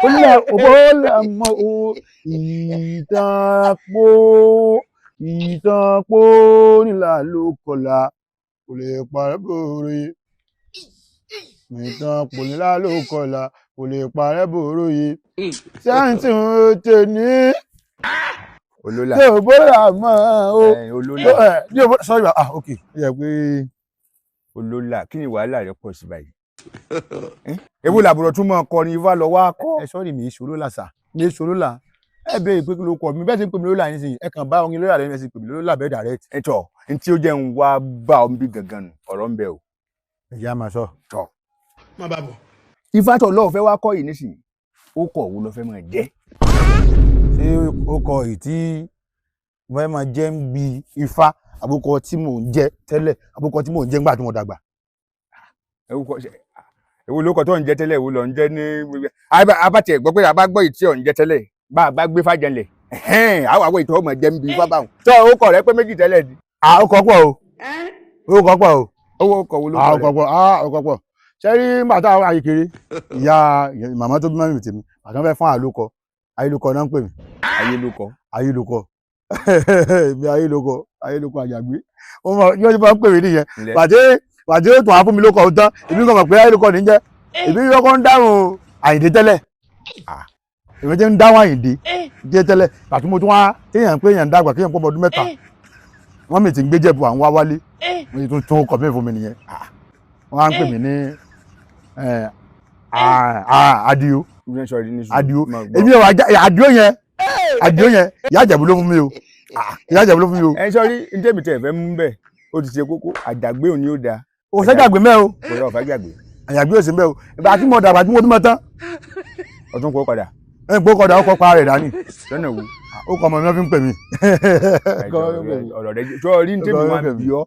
Olúwa òbólà mọ́ o, ìtàn pò, ìtàn pò nílà ló kọlà, kò lè parẹ́ bòrò yìí. Ìtàn pò nílà ló kọlà, kò lè parẹ́ bòrò yìí. Sẹ́ǹtì ń tè ní Olólà. Tí òbólà mọ́ o. Olólà. Ní òbólà, sorry, ah, ok, ó yẹ pé. Olólà, kí ni wàhálà rẹ pọ̀ sí báyìí? Ewu làbúrò tún mọ́ kọrin ifá lọ wá kọ́. Ẹ sọ́ọ̀rì, mi ìṣòro là sà, mi ìṣòro là. Ẹ béèrè pé kí ló kọ mi, bẹ́ẹ̀ sì ń pè mí lólà yín sìn, ẹ kàn bá orin lóyà lẹ́nu, ẹ sì pè mí lólà bẹ́ẹ̀ direct. Ẹ tọ̀ n tí ó jẹ́ ń wá bá ọ bí gangan nù, ọ̀rọ̀ ń bẹ o. Ìyá máa sọ. Tọ̀. Má bàa bọ̀. Ifá tó lọ́ọ̀ fẹ́ wá kọ́ yìí nísìnyí, ó kọ̀ wo ló fẹ́ máa jẹ́? Ṣé ó kọ èyí tí mo fẹ́ máa jẹ́ ń bi ifá, àbúkọ tí mò ń jẹ́ tẹ́lẹ̀, àbúkọ tí mò ń jẹ́ ńgbà tí mo dàgbà? Èwo ló kọ tó ń jẹ́ tẹ́lẹ̀, èwo ló ń jẹ́ ní abátẹ̀ gbọ́ pé a bá gbọ́ ìtí ọ̀ ń jẹ́ tẹ́lẹ̀, bá a bá gbé fàjẹlẹ̀, àwọn àwọn ìtọ́ ọmọ jẹ́ ń bi ifá báwọn. Tọ́ ó kọ̀ rẹ pé méjì tẹ́lẹ̀ ni. À, ó kọ pọ̀ o, ó kọ pọ̀ o. Owó kọ̀ wo ló À, ó kọ̀ kọ rẹ? pọ̀, à, ó kọ pọ̀. Ṣé rí nígbà táwọn àyè kéré, ìyá màmá tó bí mọ́mì tèmi àti wọn fẹ́ fún àlókọ, ayélujọ náà ń pè mí. Ayé ló kọ. Ayélujọ mi, ayélujọ, ayélujọ àjàgbé, wọn mọ yóò máa ń pè mí nìyẹn. Ǹlẹ́. Pàdé pàdé ó tún wá fún mi lóko ọ̀hún tán, èmi kàn mọ̀ pé ayélujọ ní jẹ́. Èmi kọ́kọ́ ń dáhùn Àyìndé tẹ́lẹ̀. Èmi ti ń dáhùn Àyìndé jẹ́ tẹ́lẹ̀. Pàtó mo tún wá téèyàn pé èèyàn ń dàgbà, kéèyàn pọ̀ ọmọ ọdún 3, wọ́n mi ti ń gbé jẹ̀bù àwọn wá wálé, wọ́n ti tún tún ọkọ̀ mi fún mi nìyẹn. Wọ́n á ń pè mí ní Adio. Adio. Èmi ò wá Adio yẹn, Adio yẹn, ìyá Ìjẹ̀bú ló fún mi o, ìyá Ìjẹ̀bú ló fún mi o. Ẹ sọrí ní tèmi tẹ̀ fẹ́ mú bẹ́ẹ̀, ó ti ṣe kókó, àjàgbé òní ó dáa. O sẹ́jàgbé mẹ́ o. Kò yọ ọ̀fà gbàgbé. Àjàgbé ò sí mẹ́ o. Ìgbà tí mo dàgbà tí mo bímọ tán. Ọtún kó padà. Ẹ gbó kọ̀dà, ó kọ́ pa rẹ̀ dání. Lọ́nà wo? Ó kọ́ ọmọ mi, wọ́n fi ń pè mí. Ọ̀rọ̀ rẹ sọrí ní tèmi wá bí ọ́,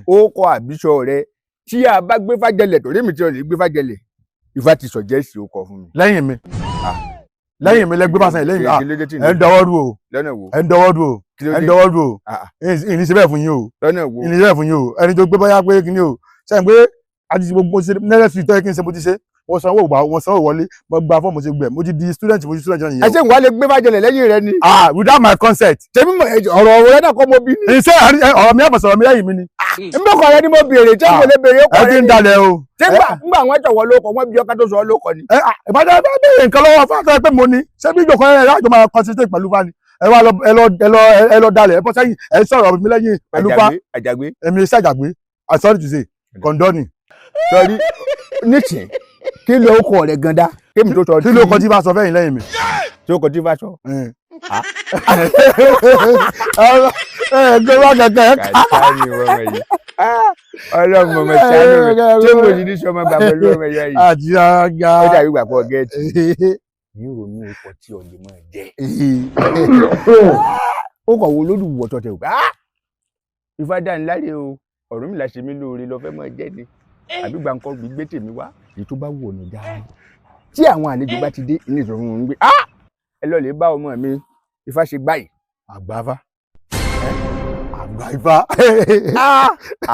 ó kọ àbísọ rẹ tí a bá gbé fàjẹlẹ̀, torí mi tí o lè gbé fàjẹlẹ̀, Ifá ti sọ̀jẹ́sì ó kọ fún mi. Lẹ́yìn mi, lẹ́yìn mi lẹ́gbẹ́ bá sàn lẹ́yìn mi, ẹ̀ ń dọwọ́ dùn o. Lọ́nà wo? Ẹ̀ ń dọwọ́ dùn o, ẹ̀ ń dọwọ́ dùn o. Ìní ṣe bẹ́ẹ̀ fún yín o. Lọ́nà wo? Ìní ṣe bẹ́ẹ̀ fún yín o. Ẹni tó gbé bóyá pé kí ni o, sẹ́yìn pé a ti ṣe gbogbo ṣe nẹ́rẹ́sì tó yẹ kí n ṣe, mo ti ṣe, mo sanwó gbà, mo sanwó wọlé, mo gba fọ́ọ̀mù, mo ṣe gbẹ, mo ti di student, mo ti student náà nìyẹn. Ẹ ṣé ìwà lè gbé fàjẹlẹ̀ lẹ́yìn rẹ ni? Ah, without my consent. Tèmi mọ ọ̀rọ̀ ọ̀rọ̀ rẹ náà kọ́ mo bí ní. Iṣẹ́ ọ̀rọ̀ mi àbọ̀sọ̀rọ̀ mi lẹ́yìn mi ni. Nbọ̀kọ̀ rẹ ni mo béèrè, tí mo lè béèrè ó kọ̀ Ẹ rẹ ti ń ni. dalẹ̀ o. Ṣé ngbà wọn jọ̀wọ́ lóko wọn bí ọkà tó sọ lóko ni? Ẹ ìbájá bá béèrè nǹkan lọ́wọ́ fáfẹ́ pé mo ní ṣé bí ìjọkọ̀ ẹ lájọ máa concentrate pẹ̀lú fa ni. Ẹ wá lọ, ẹ lọ, ẹ lọ, ẹ lọ dalẹ̀, ẹ bọ́ sẹ́yìn, ẹ sọ̀rọ̀ mi lẹ́yìn pẹ̀lú fa. Àjàgbé. Èmi iṣẹ́ àjàgbé, I'm sorry to say, kọ̀ǹdọ́nì. Sọrí nísìn, kí ló kọ rẹ gan dá kémi tó sọ? Kí ló kọ tí bá sọ fẹ́yìn lẹ́yìn mi? Tí ó kọ tí bá sọ. Ẹ gbé wá gẹ́gẹ́ ẹ ká. Kàtá ni wọ́n mọ̀ yìí, ọlọ́run mọ̀mọ́ ṣàánú mi, tí mo sì ní sọmọ gbà pẹ̀lú ọmọ ìyá yìí. Àti àga. Ó dàbí ìgbà pọ̀ gẹ́ẹ̀tì ní ìrònú ọkọ̀ tí ò lè máa jẹ́. Ó kọ̀ wo lódùwọ̀ tọ̀tẹ̀ o, Ifá dániláre o, Ọ̀rúnmìlà ṣe mí lóore lọ fẹ́ máa jẹ́ ni, àbí gbàǹkọ́ gbígbé tèmi wá, èyí tó bá wù ọ́ ní dáa. Tí àwọn àlejò bá ti dé ilé ìsọ̀rọ̀ wọn gbé, ẹ lọ lè bá ọmọ mi, Ifá ṣe gbáyìí. Àgbàfá, àgbà ifá.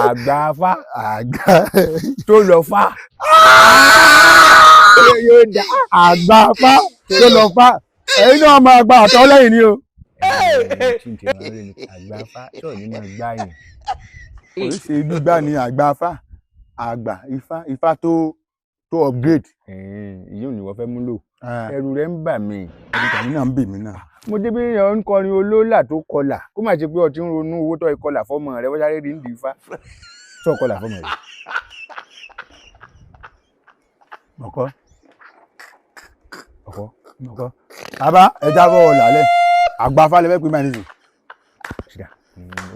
Àgbàfá. Àgbà. Tó lọ fá yóò dá. Àgbàfá tó lọ fá, ẹ̀yin náà máa gba àtọ́ lẹ́yìn ni o. Tí n tẹ̀ máa ń rí ni àgbàfá sọ̀rọ̀ ní máa gbá yẹn. Oríṣi gbígbá ni àgbàfá, àgbà ifá, ifá tó upgrade. Ìyóò ní wọ́n fẹ́ mú lò, ẹ̀rù rẹ̀ ń bà mí. Ẹ̀rù tàbí náà ń bì mí náà. Mo débi yẹn ń kọrin olólà tó kọlà, kó má ṣe pé ọtí ń ronú owó tó ìkọlà fọmọ rẹ, wọ́n sáré rí ń di ifá tó kọlà fọmọ rẹ. Mọ̀kọ́. Ọkọ. Mọ̀kọ́. Bàbá ẹ jábọ̀ lálẹ́, àgbàfá lè fẹ́ pé máa nísìn.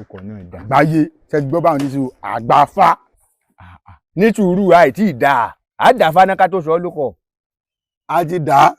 Ọkọ̀ náà dá. Àgbáyé ṣe gbọ́ báwọn nísìn, àgbàfá. Ní sùúrù, àìtí ìdá àdàfá náà ká tó sọ ọ́ lóko. A ti dà á.